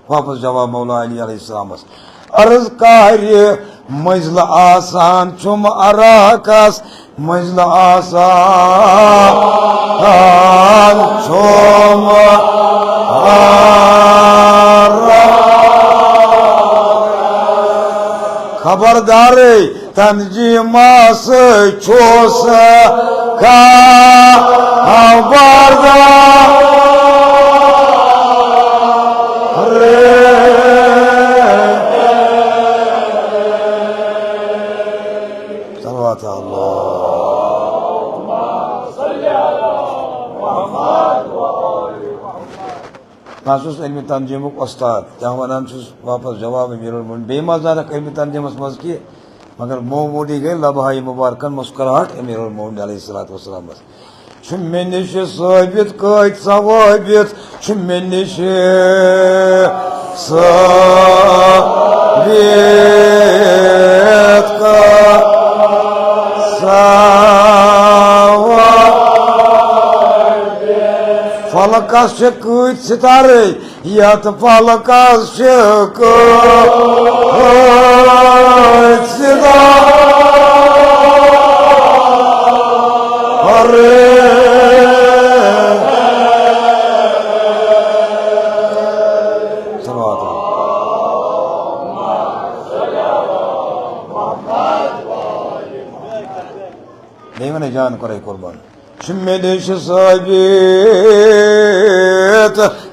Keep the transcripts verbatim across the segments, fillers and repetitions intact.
واپس جواب مولا علی علیہ السلامس۔ عرض کارِ منزل آسان چھُم عراقس، منزل آسان چھُم عراقس۔ خبردارے، تنظیمس چھُس خبردار۔ صلوات اللہ۔ بہٕ حظ چھُس علمِ تنظیٖمُک وۄستاد، کیٛاہ وَنان چھُس، واپس جواب امیر المومنین۔ بیٚیہِ ما زانکھ علمِ تنظیٖمس منٛز کینٛہہ؟ مگر معموٗلی گٔے لبہٕ ہائے مبارکن مسکراہٹ امیر المومنین علیہ الصلوۃ والسلامس۔ چھُ مےٚ نِش ثٲبت کٲتۍ ثوٲبت، چھُ مےٚ نِش ثٲبت کٲتۍ ثوٲبت۔ فلکس چھِ کۭتۍ ستارے، یتھ فلکس چھِ کٲتۍ ستارے۔ صلوات۔ بیٚیہِ وَنَے جان کۄرے قربان۔ چھُ مےٚ نِش ثٲبت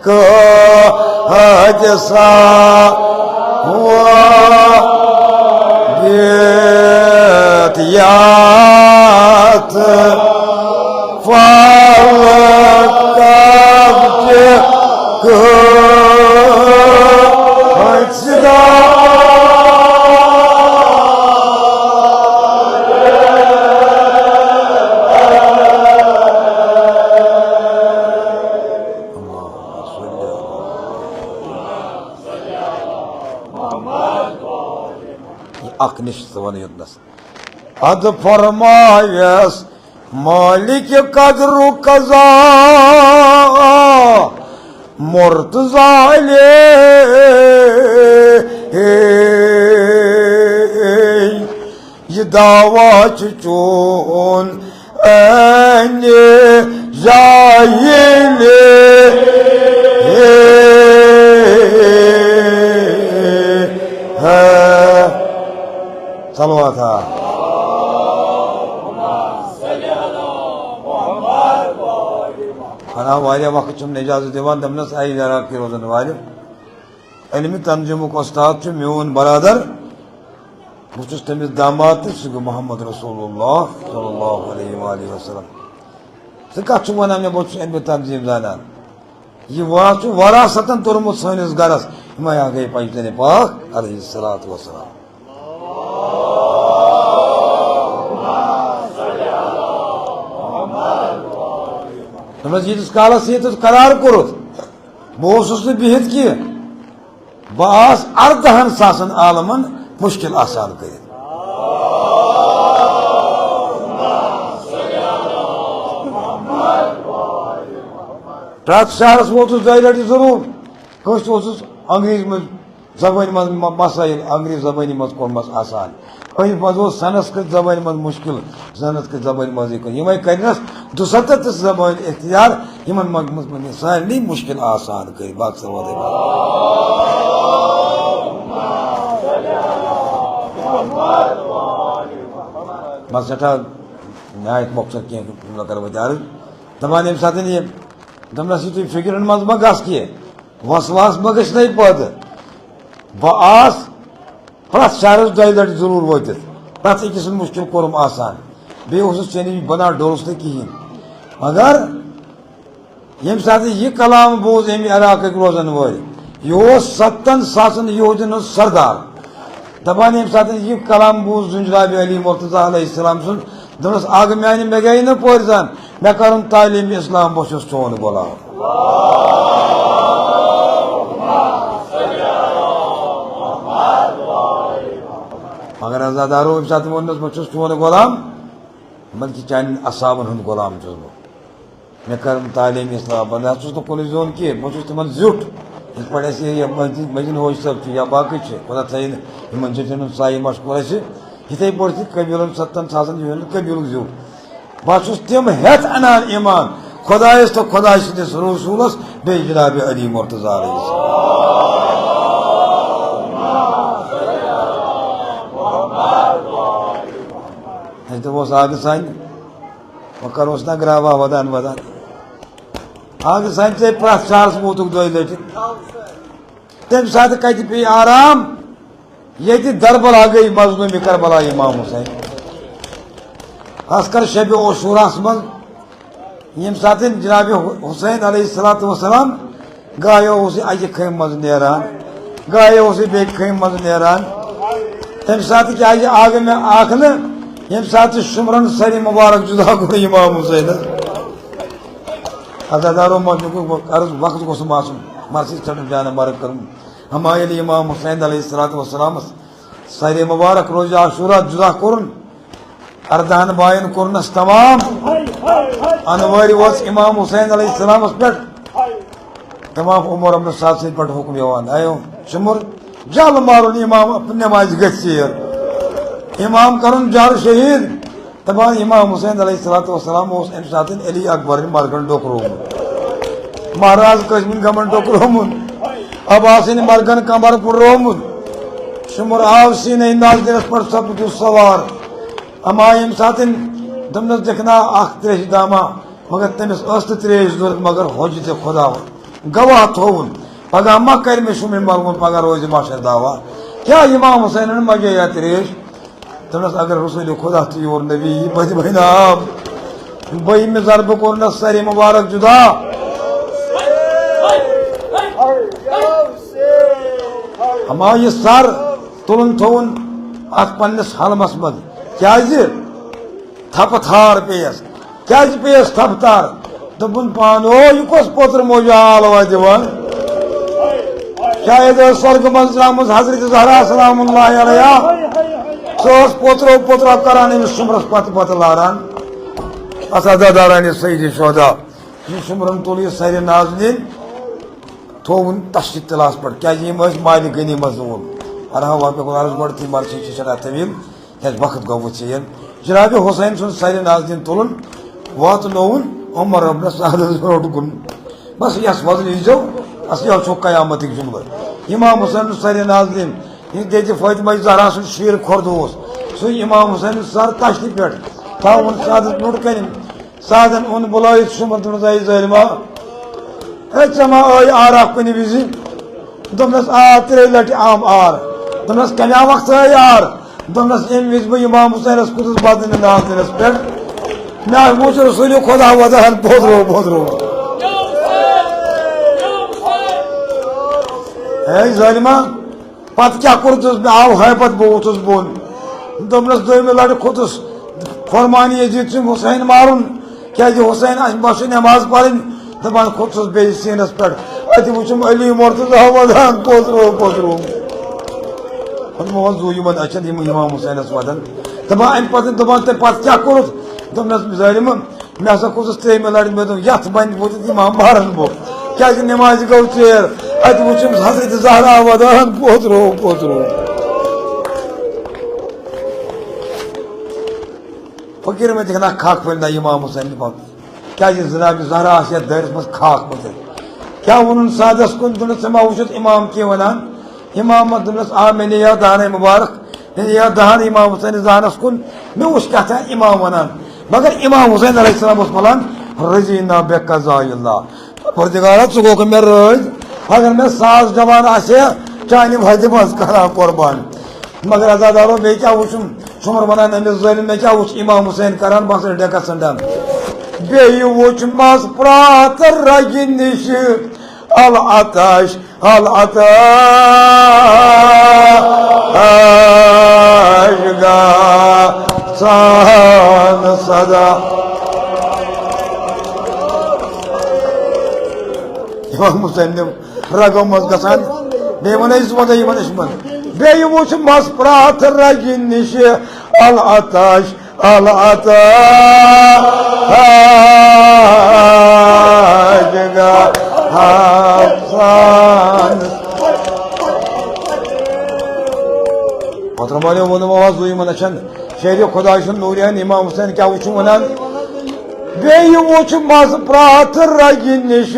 کٲتۍ ثوٲبت یتھ فلکس چھِ کٲتۍ ستارے۔ اللہم صل علی محمد۔ یہِ اکھ نِش ژٕ وَنہٕ یوٚتنَس۔ اَدٕ فرماوٮ۪س مالِکِ قدر و قضا مرتضیٰ علیہ، یہِ دعویٰ چھُ چون عینِ جاہلی ہے۔ صلوات ہا۔ پناہ واریاہ وقت چھُم نہٕ اجازت دِوان، دَپنَس، اَے عراقی روزن والٮ۪و، علمِ تنظیٖمُک وۄستاد چھُ میون برادر، بہٕ چھُس تٔمِس داماد تہٕ سُہ گوٚو محمد رسول اللہ صلی اللہ علیہ وآلہ وسلم۔ ژٕ کَتھ چھُکھ وَنان مےٚ، بہٕ چھُس علمِ تنظیٖم زانان؟ یہِ واز چھُ وراثتاً توٚرمُت سٲنِس گرس، یِمے آ گٔے پنجتن پاک علیہ الصلوۃ والسلام۔ دوٚپمَس، ییٖتِس کالس ییٚتٮ۪تھ قرار کوٚرُتھ، بہٕ اوسُس نہٕ بِہِتھ کینٛہہ، بہٕ آس اَردَہَن ساسَن عالمن مُشکِل آسان کٔرِتھ۔ پرٛٮ۪تھ شہرس ووتُس دۄیہِ لٹہِ ضروٗر، کٲنٛسہِ اوسُس انگریزی منٛز زبٲنۍ منٛز م-، مسٲیِل انگریزی زبٲنی منٛز کوٚرمَس آسان۔ أمِس منٛز اوس سنسکرت زبٲنۍ منٛز مُشکِل، سنسکرت زبٲنۍ منٛزٕے کُن۔ یِمے کَرنَس دُسَتَتھ زبٲنۍ اختیار، یِمن منٛز، منٛز، منٛز سارنٕے مُشکِل آسان کٔرۍ۔ باقٕے سوالٕے باقٕے۔ بس سٮ۪ٹھاہ نہایت مۄختصر کینٛہہ لۄکٕٹ وۄتہِ عرض۔ دَپان ییٚمہِ ساتہٕ یہِ، دَپنَس، یہِ تُہۍ فِکرَن منٛز مہ گژھ کینٛہہ، وسواس مہ گژھِ نَے پٲدٕ۔ بہٕ آس پرٛٮ۪تھ شہرس دۄیہِ لٹہِ ضروٗر وٲتِتھ، پرٛٮ۪تھ أکِس سُنٛد مُشکِل کوٚرُم آسان۔ بیٚیہِ اوسُس ژےٚ نِش بنان ڈولُس نہٕ کِہیٖنۍ۔ مگر ییٚمہِ ساتہٕ یہِ کلام بوٗز أمۍ علاقٕکۍ روزن وٲلۍ، یہِ اوس ستن ساسن یہودین ہُنٛد سردار۔ دپان ییٚمہِ ساتہٕ یہِ کلام بوٗز جناب علی مرتضیٰ علیہ السلام سُنٛد، دوٚپنس، اکھ میانہِ، مےٚ گٔیے نہٕ پٲرۍ زن، مےٚ کٔرٕن تعلیٖم اسلام، بہٕ چھُس چون غلام۔ مگر عزادارو، ییٚمہِ ساتہٕ تِمو ووٚننَس، بہٕ چھُس چون غلام، بلکہِ چانٮ۪ن اصحابن ہُنٛد غلام چھُس بہٕ۔ مےٚ کٔرٕن تعلیٖم اسلام، بہٕ نہ چھُس نہٕ کُنُے زوٚن کینٛہہ، بہٕ چھُس تِمن زیُٹھ۔ یِتھ پٲٹھۍ اَسہِ یہِ مسجد، مسجد حوج صٲب چھُ یا باقٕے چھِ، خۄدا تھٲیِن یِمَن جِٹھٮ۪ن ہُنٛد سایہِ مَشکوٗر اَسہِ۔ یِتھَے پٲٹھۍ تہِ قبیٖلَن، سَتَن ساسَن جِٹھٮ۪ن ہُنٛد قبیٖلُک زیُٹھ۔ بہٕ چھُس تِم ہٮ۪تھ اَنان ایمان خۄدایَس تہٕ خۄداے سٕنٛدِس رسوٗلَس، بیٚیہِ جناب علی مرتضیٰ علیہ السلام۔ اَسہِ دوٚپمَس، اَکھ گٔژھ سانہِ، وۄنۍ کَروس نہ گرٛاوا وَدان وَدان۔ اَکھ گٔژھ سانہِ، ژےٚ پرٛٮ۪تھ شہرَس ووتُکھ دۄیہِ لَٹہِ۔ تَمہِ ساتہٕ کَتہِ پیٚیہِ آرام؟ ییٚتہِ دربلا گٔے مظلوٗمِ کربلا امام حسین۔ خاص کر شبِ عاشوراہس منٛز، ییٚمہِ ساتہٕ جناب حسین علیہ الصلوۃ والسلام گایو اوس یہِ اَکہِ خیمہٕ منٛز نیران، گایو اوس یہِ بیٚکہِ خیمہٕ منٛز نیران۔ تَمہِ ساتہٕ کیٛازِ آو مےٚ اکھ نہٕ، ییٚمہِ ساتہٕ شُمرن سرِ مُبارک جُدا کوٚر امام حسینس۔ عزادارو، منٛز چھُ عرض، وقت گوٚژھ نہٕ آسُن، مرثی ژھٹُن جانہٕ مرگ کرُن۔ اما ییٚلہِ امام حسین علیہ الصلوۃ والسلامس سرِ مبارک روزِ عاشورا جدا کوٚرُن، اردہن باین کوٚرنس تمام، انوٲرۍ وٲژ امام حسین علیہ السلامس پٮ۪ٹھ۔ تمام عمر ابن سعد سٕنٛدِ پٮ۪ٹھ حکم یِوان، ایو شُمر، جل مارُن امام، نمازِ گژھِ ژیر۔ امام کرُن جل شہید۔ دپان امام حسین علیہ الصلوۃ والسلام اوس امہِ ساتہٕ علی اکبرن مرگن ڈوکرومُت، مہراز قاسمن غمن ڈوکرومُت، عباسن مرگن کمر پُڑرومُت۔ شُمر آو سینے نازنینس پٮ۪ٹھ سپُدُس سوار۔ اما ییٚمہِ ساتہٕ دوٚپنس، دِکھ نا اکھ تریشہِ دامہ، مگر تٔمِس ٲس نہٕ تریش ضرورت، مگر حجتِ خدا گواہ تھووُن، پگاہ ما کرِ مےٚ شُمرِ ملوُن، پگاہ روزِ محشر دعوا۔ کیٛاہ امام حسینن ما گٔے یا تریش؟ دوٚپنس، اگر رسول خدا تہٕ یور نبی یی، بہٕ دِمے نام۔ بٔیمہِ ضربہٕ کوٚرنس سرِ مبارک جدا۔ اما یہِ سر تُلُن تھووُن اتھ پننِس حلمس منٛز۔ کیازِ؟ تھپہٕ تھار پیٚیس۔ کیازِ پیٚیس تھپہٕ تھار؟ دوٚپُن، پانہٕ، او، یہِ کۄس پوتُر موجا آلوا دِوان؟ شاید ٲس سۄرگہٕ منٛز درٛامٕژ حضرت زہرا سلام اللہ علیہا۔ سۄ ٲس پوترو پوترو کران أمِس شُمرس پتہٕ پتہٕ لاران۔ اساتذہ دارانِ سید شہدا، یہِ شُمرن تُل یہِ سرِ نازنیٖن، تھووُن تشریٖف تِلَس پٮ۪ٹھ، کیازِ یِم ٲسۍ مالِ غنیٖمت زوٗل۔ ارہا واپس عرض گۄڈٕ تہِ مرچی چھِ شرح طویل۔ کیازِ وقت گوٚو وۄتھ ژیر۔ جناب حسین سُنٛد سرِ نازنیٖن تُلُن، واتنووُن عمر ابن سعدس برونٛٹھ کُن۔ بس یس وزن ییٖزیو، اصلی چھُ قیامتٕکۍ جملہٕ۔ امام حسین سُنٛد سرِ نازنیٖن، یہِ دِتہِ فاطمہ زہرا سُنٛد شیٖر کھۄر دوس، سُے امام حسین سُنٛد سر تشتہِ پٮ۪ٹھ تھاوُن سعدس برونٛٹھ کنہِ۔ سعدن اوٚن بُلٲوِتھ شُمر، دوٚپنس، اے ظٲلما، ہے، ژےٚ ما ٲے عارف کُنہِ وِزِ؟ دوٚپنس، آ، ترٛیٚیہِ لٹہِ آم عار۔ دوٚپنس، کمہِ وقتہٕ ٲے عار؟ دوٚپنس، ییٚمہِ وِزِ بہٕ امام حسینس کھوٚتُس بدنہِ نازنینس پٮ۪ٹھ، مےٚ وُچھ رسول خدا ودان پوٚدرو پوٚدرو۔ ہے ظٲلما، پتہٕ کیٛاہ کوٚرتھس؟ مےٚ آو ہیبت، بہٕ ووٚتھُس بۄن۔ دوٚپنس، دوٚیمہِ لٹہِ کھوٚتُس، فرمان یزید چھُم حسین مارُن، کیازِ حسین اَسہِ بس چھِ نماز پرٕنۍ۔ دپان کھوٚتُس بیٚیہِ سیٖنس پٮ۪ٹھ، اتہِ وُچھُم علی مرتضی ودان پوٚزرو پوٚزرو۔ پتہٕ ما ووٚن زُو یِمن اَتھن یِم امام حسینس ودان۔ دپان، امہِ پتہٕ، دپان، تۄہہِ پتہٕ کیٛاہ کوٚرُتھ؟ دوٚپنس، ظٲلمہٕ، مےٚ ہسا کھوٚتُس ترٛیٚیمہِ لٹہِ، مےٚ دوٚپ، یتھ بنہِ ووتُس امام مارن بہٕ، کیازِ نمازِ گوٚو ژیر۔ اتہِ وُچھُم حضرت زہرا ودان پوٚزرو پوٚزرو۔ فقیٖر مےٚ تہِ کھنا کھکھ پھٔلۍ نہ امام حسین نہِ پتہٕ۔ کیازِ جناب زہرا آسہِ یتھ دٲیرس منٛز کھکھ پھٔلِتھ۔ کیٛاہ ووٚنُن سعدس کُن، دوٚپنس، ژےٚ ما وُچھُتھ امام کینٛہہ ونان؟ امام ما، دوٚپنس، آ، مےٚ نِیو دہنے مبارک، مےٚ نِیو دہن امام حسین ذہنس کُن، مےٚ وُچھ کیٛاہ تام امام ونان۔ مگر امام حسین علیہ السلام اوس ونان، رضینا بقضاء اللہ۔ پروردگارا، ژٕ گوکھ مےٚ رٲضۍ، اگر مےٚ ساس جوان آسہِ ہے، چانہِ وتہِ منٛز کران قربان۔ مگر عزادارو، بیٚیہِ کیٛاہ وُچھُم؟ شُمر ونان أمِس ظٲلِم، مےٚ کیٛاہ وُچھ امام حسین کران؟ بس ڈیکس ژھنڈان۔ بیٚیہِ وُچھ مس پرٛاتھ رگہِ نِش العطش، العطش گژھان سدا۔ امام حسین نٮ۪و رگو منٛز گژھان۔ بیٚیہِ وَنَے زٕ وَنَے یِمَن اِسمَن۔ بیٚیہِ وُچھ مَس پرٛاتھ رَگہِ نِش العطش، العطش گژھان۔ سان۔ محترم والٮ۪و ووٚنمو آز زُوۍ یِمن لَچھن شیرِ خۄداے سُنٛد نوٗریان امام حسین کیٛاہ وٕچھُم وَنان؟ بیٚیہِ وُچھ مَس پرٛاتھ رَگہِ نِش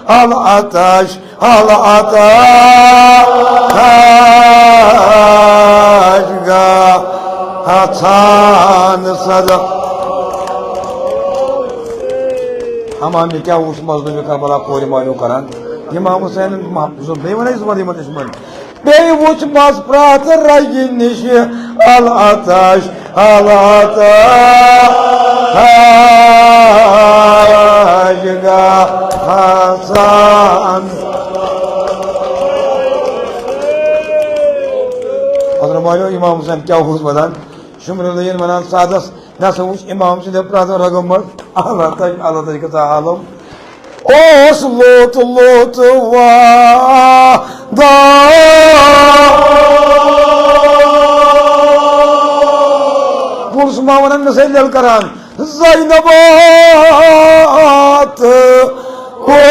العطش، العطش گژھان صدف۔ اما مےٚ کیٛاہ وُچھ مظلوم کربلا کورِ مالیو کران؟ امام حسین، بیٚیہِ وَنَے زٕ وَنہٕ یِمن دُشمن۔ بیٚیہِ وُچھ مَس پرٛاتھ رَگہِ نِش العطش، العطش گژھان۔ حضرت مالیو امام حسین کیٛاہ اوس وَنان؟ شُمرِ لٔگِن وَنان سادس، مےٚ ہسا وُچھ امام سٕنٛدِ پرٛاتھ رَگو منٛز العطش، العطش گژھان عالم۔ اوس لوٚت لوٚت وادان۔ کُلثوما وَنان مےٚ سۭتۍ لِل کران، زینبا تہٕ کُلثوما۔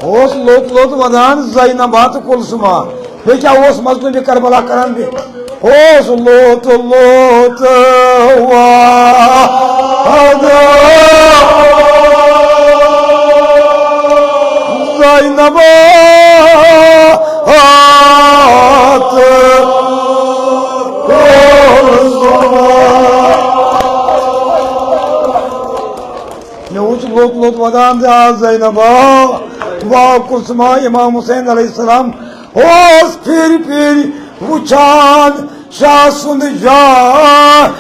اوس لوٚت لوٚت وَدان زینبا تہٕ کُلثوما۔ بیٚیہِ کیٛاہ اوس مظلوم کربلا کران بیٚیہِ؟ اوس لوٚت لوٚت وَدان زینبا تہٕ کُلثوما۔ مےٚ وُچھ لوٚت لوٚت وَدان زِ آ زینبا، وا کُلثوما، امام حسین علیہ السلام اوس پھِرِ پھِرِ وُچھان شاہ سُنٛد جان۔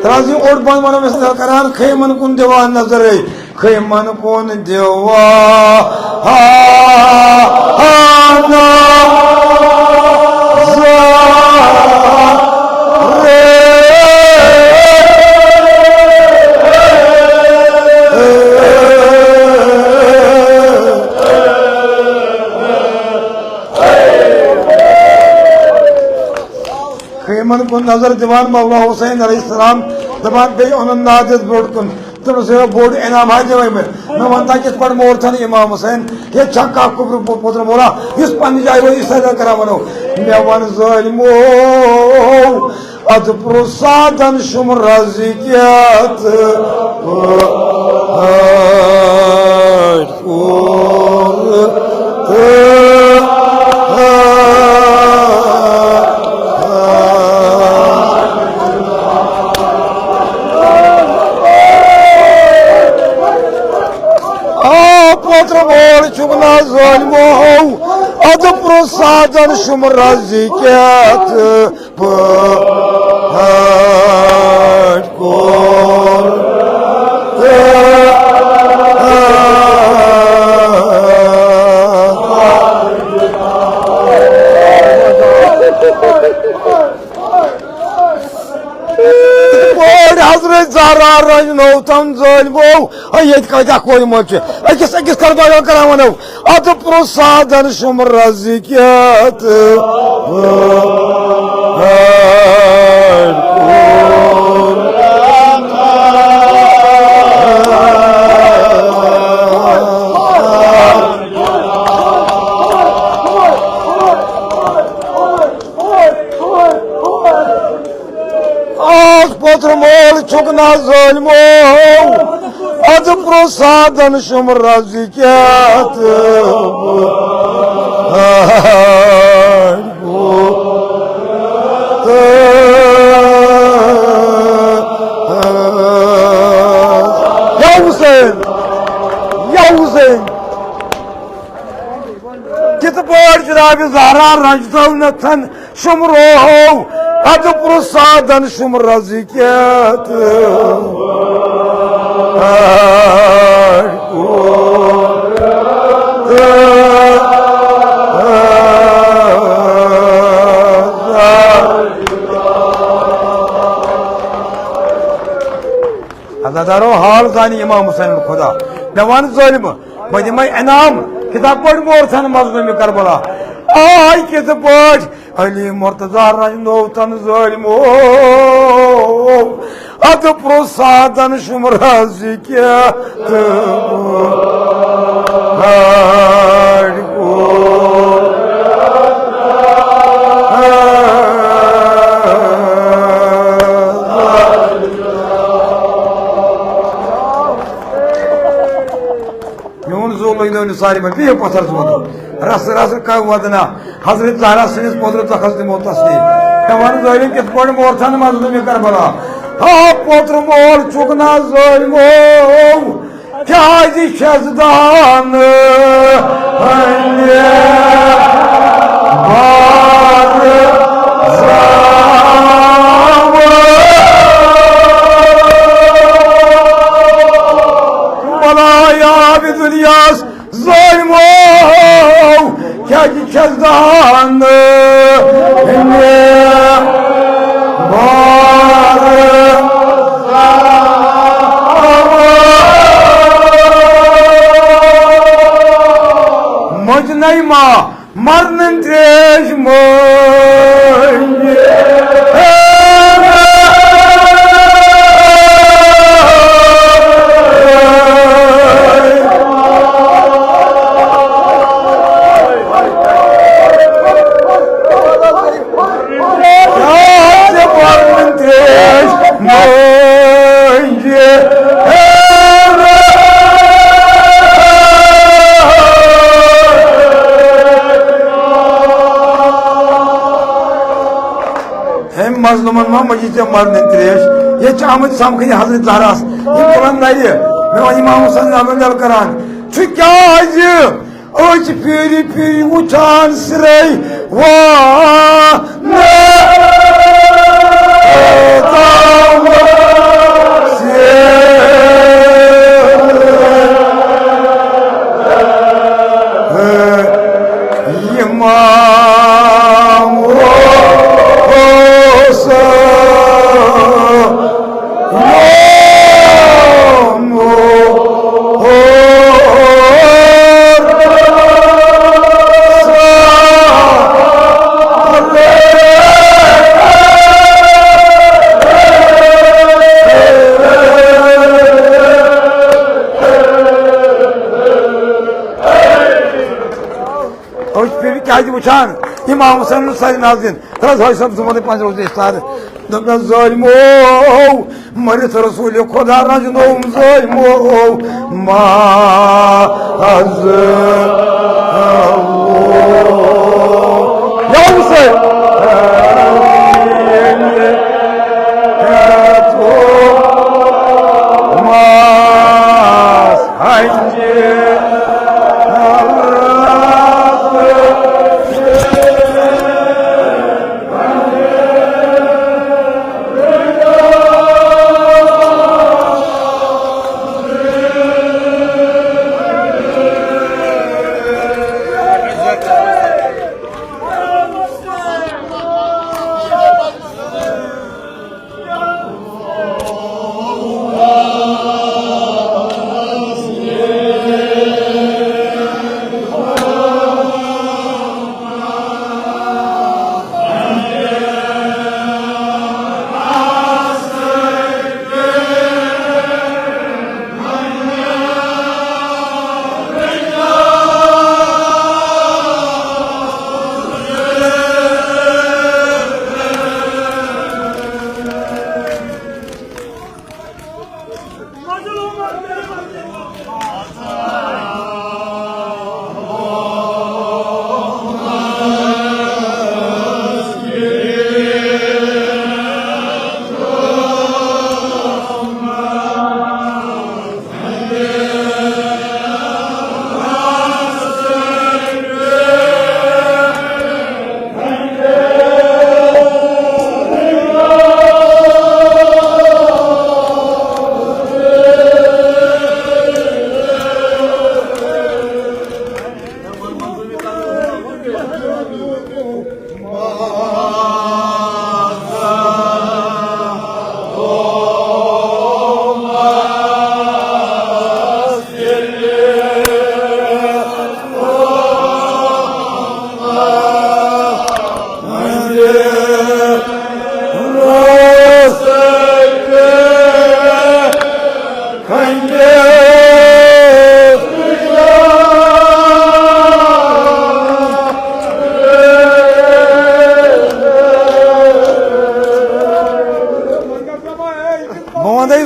ترٛاو زِ اوٚڑ بنٛد وَنو أسۍ کران خیمن کُن دِوان نظرے۔ خیمن کُن دِوان نظرے۔ خیمن کُن نظر دِوان مولا حسین علیہ السلام، دَپان بیٚیہِ اوٚنُن نادِس برٛونٛٹھ کُن۔ تٔمِس ہے بوٚڑ انعام ہا دِوے مےٚ۔ مےٚ وَن تا کِتھ پٲٹھۍ مور تھَن امام حسین؟ ییٚتہِ چھا کانٛہہ کُبرٕ پو-، پوترٕ مولا یُس پننہِ جایہِ روزِ، یہِ سیدا کران وَنو۔ مےٚ وَن ظٲلمو، اَدٕ پرٛژھ سادن شُمرا زِ کیٛاہ تہٕ کوٚر تہٕ آ، پوترٕ مول چھُکھ نہ ظٲلمو، اَدٕ پرٛژھ سادن شُمرا زِ کیٛاہ تہٕ پٲٹھۍ کوٚر تہٕ پٲٹھۍ حضرت زہرا رنجنو تم ظٲلمو۔ ہے، ییٚتہِ کۭتیٛاہ کورِ موج چھِ، أکِس أکِس کربلا کران وَنو۔ اَدٕ پرٛژھ سادن شُمرا زِ کیٛاہ تہٕ آز پوترٕ مول چھُکھ نہ ظٲلمو، اَدٕ پرٛژھ سادن شُمرا زِ کیٛاہ تہٕ یا حسین، یا حسین۔ کِتھ پٲٹھۍ جناب زہرا رنجتو نتھن شُمروہو، اَدٕ پرٛژھ سادن شُمرا زِ کیٛاہ تہٕ عزادارو، حال زانہِ امام حسین خدا۔ مےٚ وَن ظٲلمہٕ، بہٕ دِمے انعام، کِتھٕ پٲٹھۍ مورتھن مظلوم کربلا۔ آے کِتھٕ پٲٹھۍ علی مرتضی رنجنو تن ظٲلمو۔ ادٕ پرٛژھ سعدن شُمرا زِ کیٛاہ تہٕ بہٕ۔ میون زُو لٔگۍ نہٕ سارے منٛز، بِہِو پتھر زُو۔ رس رس کا ودنا، حضرت زہرا سٕنٛدِس پوترٕ تخس دِمو تسلیم۔ مےٚ وَن ظٲلِم کِتھ پٲٹھۍ مورتھن مظلوم کربلا۔ ہا پوترٕ مول چھُکھ نا ظٲلمو، کیٛازِ چھَس دان ہنٛدِ بار زاوٕ؟ بلایا دُنیاہَس ظٲلمو، کیٛازِ چھَس دان مےٚ بار؟ مجنئی ما مرنن تریش مٔنٛزۍ۔ أمۍ مظلوٗمن ما مٔنٛجی ژےٚ مرنٕنۍ تریش؟ ییٚتہِ چھِ آمٕتۍ سمکھٕنہِ حضرت زہراہس۔ یِم تُلن نرِ۔ مےٚ ووٚن امام حسن ابن جل کران چھُ کیٛازِ أسۍ پھِرِ پھِرِ وُچھان سرے وانہٕ۔ امام حسین۔ أسۍ چھِ پھِرِ کیٛازِ وٕچھان؟ امام حسین سارے ناظرین۔ تَلہٕ حظ حٲج صٲب، ژٕ وَنٕے پنٛنہِ روزِ استاد۔ دوٚپنَس، ظٲلمو، مٔرِتھ رسول خدا رنجنوم ظٲلمو۔ ما حض۔ یا حسین۔ ماس ہنجے۔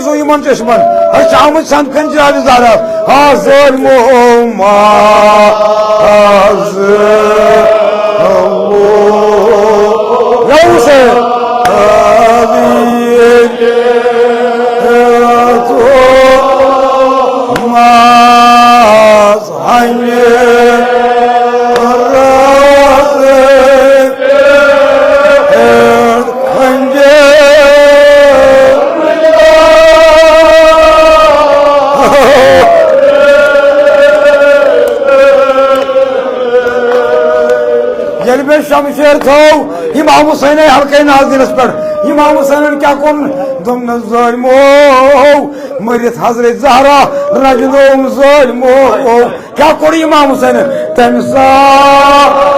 سو یِمن چشمن، ہر شامت سمکھن جناب زہرا، ہا ظالمو ما، ہا ظالمو۔ یا حسین۔ ییٚلہِ مےٚ شمشیر تھوو امام حسینٕے حلقے ناظرینس پٮ۪ٹھ، امام حسینن کیٛاہ کوٚرُن؟ دوٚپنس، ظٲلمو، مٔرِتھ حضرت زہرا رنجنووُم ظٲلمو۔ کیٛاہ کوٚر امام حسینن؟ تمہِ ساتہٕ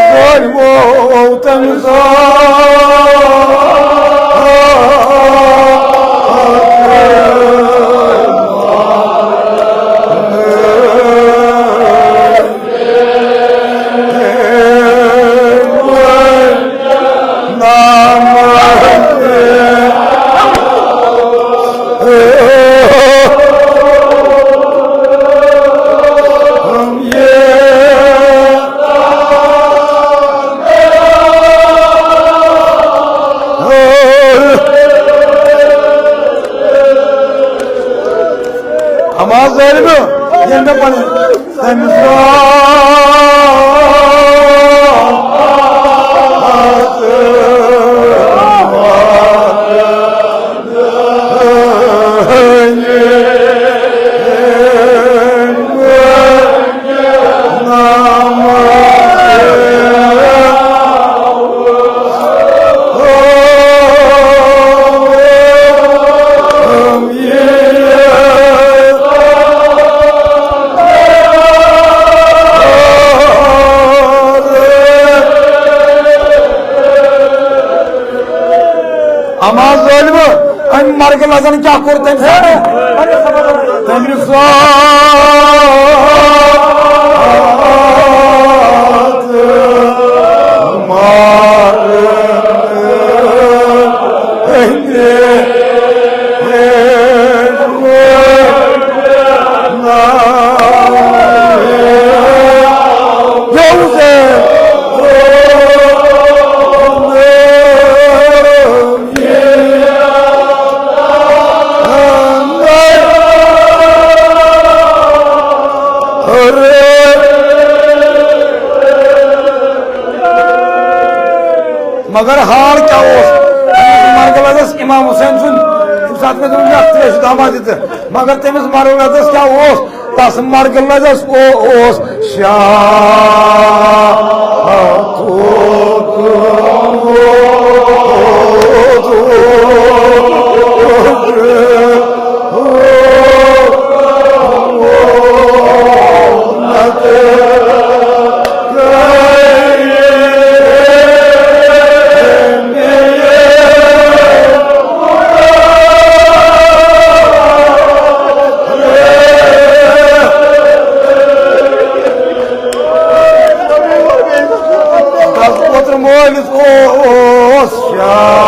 ظالمو تمہِ ساتہٕ اما ظالمو، ییٚلہِ مےٚ پنٕنۍ تٔمِس اما ظالمو، امہِ مرگہٕ لزن کیٛاہ کوٚر تٔمۍ ساتہٕ؟ تٔمۍ ساتہٕ مار مگر حال کیٛاہ اوس؟ مرگلزس امام حسین سُنٛد ساتہٕ مےٚ دوٚپ، "یَتھ تہِ ٲسۍ دَما دِتھ۔" مگر تٔمِس مرن لَدَس کیٛاہ اوس؟ تَس مرگن لَدَس او-، اوس شاہ۔ کوتر مٲلِس اوس شاہ۔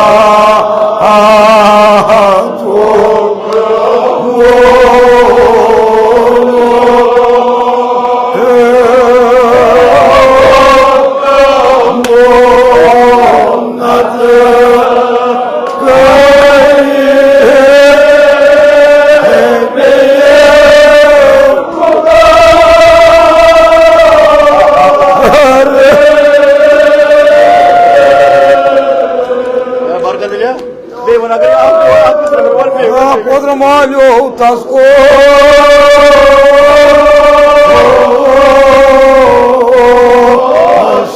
بیٚیہِ وَن اگر اَکھ، اَکھ، اَکھ، اَکھ، اَکھ، اَکھ، آ، پوترٕ مالیو تس اوس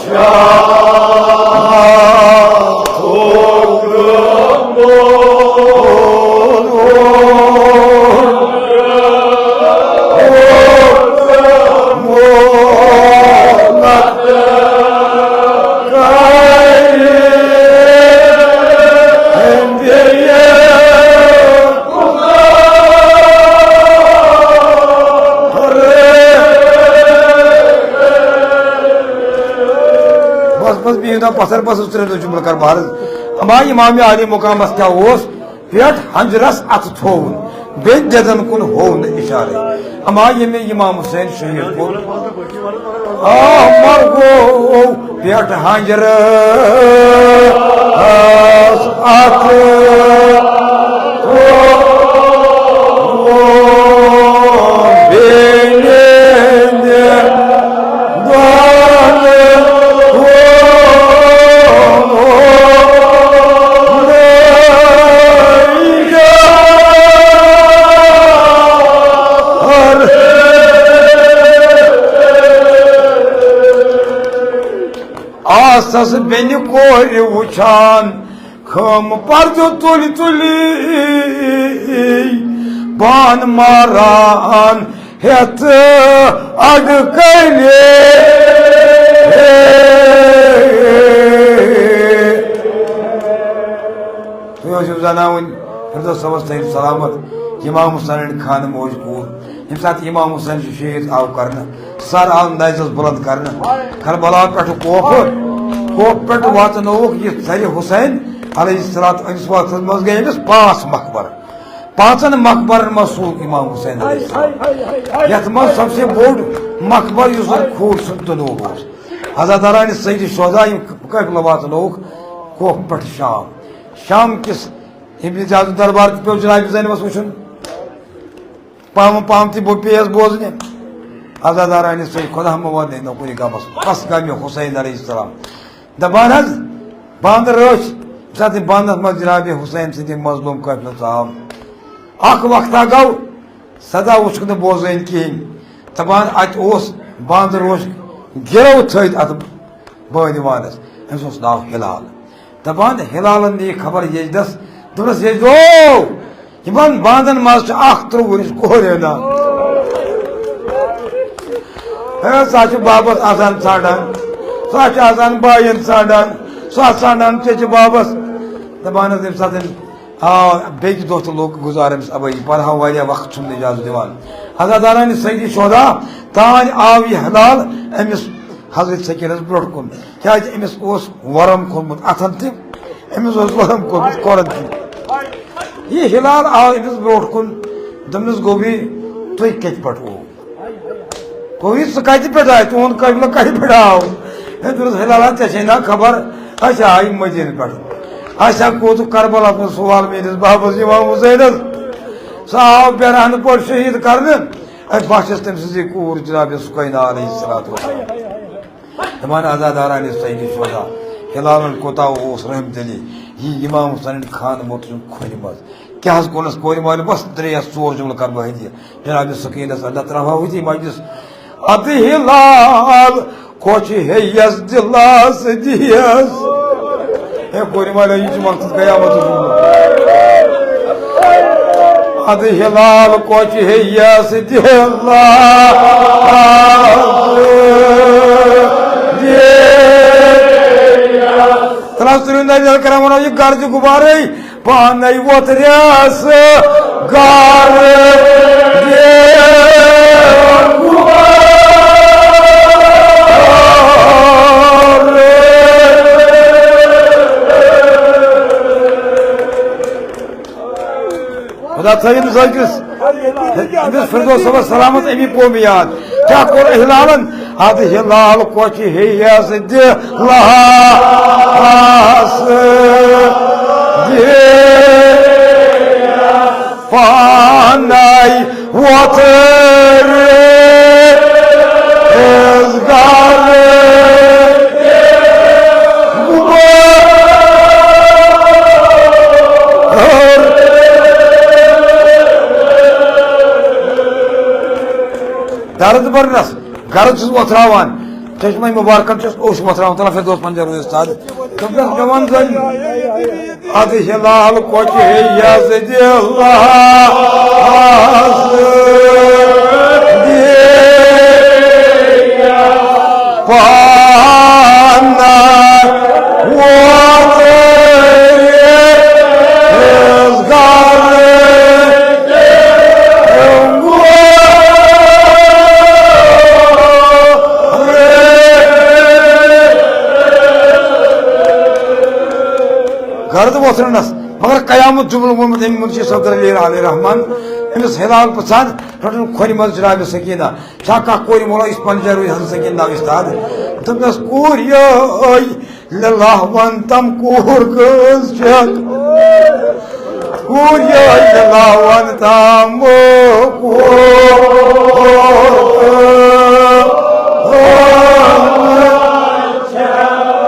شاہ۔ بس، بس، بِہِو نا پتھر، بس، ترٛےٚ دۄہ جملہٕ کر بہٕ عرض۔ اما امام عالی مقامس کیٛاہ اوس؟ پٮ۪ٹھ ہنجرس اتھٕ تھووُن، بیٚیہِ دٮ۪دن کُن ہوو نہٕ اشارے۔ اما ییٚمہِ امام حسین شہید کوٚر، آہ، مرگو پٮ۪ٹھ ہنجرس اتھٕ تھووُن، بیٚیہِ دٮ۪دن آسس بیٚنہِ کورِ وُچھان، خٲم پردٕ تُلۍ تُلۍ بان ماران۔ ہیٚتھ اڈٕ کنہِ۔ تُہۍ ٲسِو زانان وۄنۍ فردوس صٲبس تھٲیِن سلامت، امام حسینٕنۍ خانہٕ موج کوٗر۔ ییٚمہِ ساتہٕ امام حسین چھُ شہید آو کرنہٕ، سر آو نظرس بلند کرنہٕ، کربلا پٮ۪ٹھٕ کوفہٕ، کوفہٕ پٮ۪ٹھٕ واتنووُکھ یہِ ژرِ حسین علیہ الصلوۃ، أمِس وقتس منٛز گٔے أمِس پانٛژھ مقبر۔ پانٛژن مقبرن منٛز سوٗک امام حسین علیہ السلام۔ یتھ منٛز سب سے بوٚڑ مقبر یُس زن کھوٗر سُنٛد تنوٗر اوس۔ عزاداران سید شہدا یِم قٲفلہٕ واتنووُکھ کوہ پٮ۪ٹھ شام۔ شام کِس ابن زیاد دربار تہِ پیوٚو جناب زینبس وٕچھُن۔ پامہٕ پامہٕ تہِ بہٕ پیٚیس بوزنہِ۔ عزاداران سید خدا مہ واتنٲیِن نوکُنہِ غمس۔ پس غمہِ حسین علیہ السلام۔ دپان حظ، بانٛدٕ رٲچھ، ییٚمہِ ساتہٕ یِم بانٛدَس منٛز جناب حسین سٕنٛدِ مظلوم قٲفلہٕ ژاو، اکھ وقتہ گوٚو، سدا وُچھُکھ نہٕ بوزٲنۍ کِہیٖنۍ۔ دپان اَتہِ اوس بانٛدٕ روش گِرو تھٲوِتھ اَتھ بٲدِوانَس، أمِس اوس ناو ہلال۔ دپان ہلالن نی خبر یجدس، دوٚپنس، "یجدو، یِمن بانٛدن منٛز چھِ اکھ ترٛوٚوُہ ؤرِش کورِ ہنا۔ ہے، سۄ چھِ بابس آسان ژھانٛڈان، سۄ چھِ آسان باین ژھانٛڈان، سۄ ژھانٛڈان ژےٚ چھِ بابس۔" دپان حظ، ییٚمہِ ساتہٕ آ، بیٚکہِ دۄہ تہِ لوٚگ گُزار أمِس ابٲیی، پرہاو واریاہ وقت چھُنہٕ اجازت دِوان۔ عزادارانہِ سیدِ شہدا تانۍ آو یہِ ہلال أمِس حضرت سکینس برٛونٛٹھ کُن، کیٛازِ أمِس اوس ورم کوٚرمُت اتھن تہِ، أمِس اوس ورم کوٚرمُت کورن تہِ۔ یہِ ہلال آو أمِس برٛونٛٹھ کُن، دوٚپنس، "گوٚبری، تُہۍ کتہِ پٮ۪ٹھ وو؟" گوٚو یہِ، "ژٕ کتہِ پٮ۪ٹھ آے؟ چون قٲفلہٕ کتہِ پٮ۪ٹھ آو؟" ہے، دوٚپنس، "ہلالا، ژےٚ چھے نا خبر، أسۍ آے مدینہٕ پٮ۪ٹھ۔ اَسہِ ہا کوٚت کربلا کُن سوال میٲنِس بابس امام حسینس۔ سُہ آو بے رحمہٕ پٲٹھۍ شہید کرنہٕ۔ اَسہِ بخشس تٔمۍ سٕنٛزٕے کوٗر جناب سکینہ علیہ الصلوۃ والسلام۔" دپان عزادارانہِ سیدِ شہدا، ہلالن کوتاہ اوس رحم دلی، یہِ امام حسینن خان موت سُنٛد کھۄنہِ منٛز۔ کیٛاہ حظ کوٚرنَس کورِ مالہِ؟ بس ترٛےٚ یا ژور جملہٕ کَرٕ بہٕ ہدیہِ جناب سکیٖنَس۔ اللہ ترٛاوہا ہوٚتی مجلس۔ اَدٕ ہلال کۄچہِ ہیٚیَس دِلاس دِیَس۔ ہے کورِ مالہِ، یہِ چھُ مقصد قیامتُک۔ اَدٕ ہلال کۄچہِ ہیٚیَس دِلاس دِیَس۔ تَلہٕ حظ تُلِو نظر کران وَنو یہِ گرٕ تہِ غُبارَے۔ پانے ووتریس گار۔ خدا تھٲیِن زٲکِس، أمِس فردوس صٲبَس سلامت، أمی پوٚو مےٚ یاد۔ کیٛاہ کوٚر ہلالن؟ ادٕ ہلال کۄچہِ ہیٚیس دِلاس دِ۔ پانے وۄتھر از گرٕ۔ درد برنس۔ گرٕ چھُس وۄتھراوان، چشمے مُبارکن چھُس اوٚش وۄتھراوان۔ تَلہٕ فردوس پنجر روٗزِس تھد۔ دوٚپنَس، مےٚ وَن زَن، اَدٕ ہلال کۄچہِ ہیٚیَس دِلاس دِ۔ پانے ووت گرد وۄتھرنس، مگر قیامت جملہٕ ووٚنمُت أمۍ مُنشی صفدر علی علیہ رحمان۔ أمِس ہلال پرٛژھان، رٔٹٕن کھۄرِ منٛز جناب سکینہ۔ چھا کانٛہہ کورِ مولا یُس پنجہ روزِ ہن سکینہ ناوِ استاد؟ دوٚپنس، کوٗر یٲے لِلہ ون تم کوٗر کٔژ چھکھ؟ کوٗر یٲے لِلہ ون تم کوٗر۔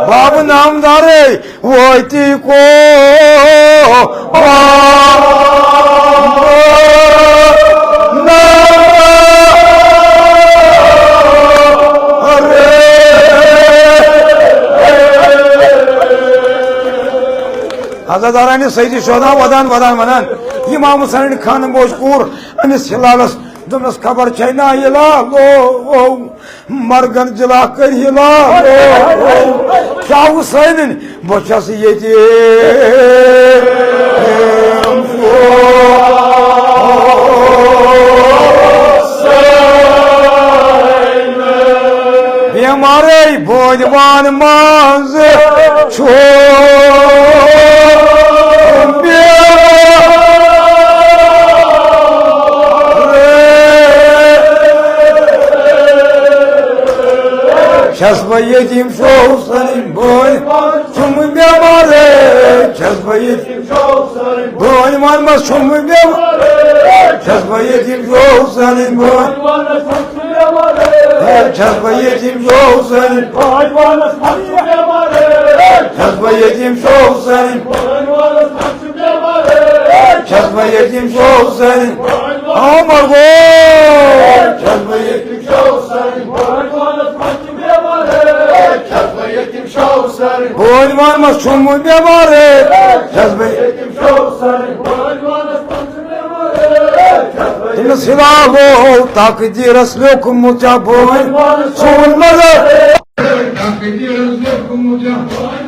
باب نامدارے وٲتی کو۔ عزادارانہِ سیدِ شہدا ودان ودان ونان، امام حسین خان بوج کوٗر أمِس ہلالس دوٚپنس، خبر چھے نا ہلالو، مرگن جلا کٔرۍ ہلال۔ شاہ حسینن، بہٕ چھَس ییٚتہِ۔ بیمارے بٲنۍ وان منٛز چھُ بیمار۔ چھَس بہٕ ییٚتہِ یِم شوق سٲنۍ بٲنۍ چھُم بٮ۪مارے، چھَس بہٕ ییٚتہِ بٲنۍ وَنمَس چھُم بٮ۪مارے، چھَس بہٕ ییٚتہِ یِم شوق سٲنۍ بٲنۍ، چھَس بہٕ ییٚتہِ یِم شوق سٲنۍ، چھَس بہٕ ییٚتہِ یِم شوق سٲنۍ۔ چھَس بہٕ ییٚتہِ یِم شوق سٲنۍ۔ آ مرگو۔ چھَس بہٕ ییٚتہِ یِم شوق سٲنۍ۔ چھَس بہٕ ییٚتہِ یِم شوق سٲنۍ۔ بٲنۍ وانمَس چھُم بٮ۪مارے۔ چھَس بہٕ ییٚتہِ یِم شوق سٲنۍ۔ تٔمِس ہِلالو تقدیٖرَس لیوٚکھمُت چھا بٲنۍ سون مگر۔ تقدیٖرَس لیوٚکھمُت چھا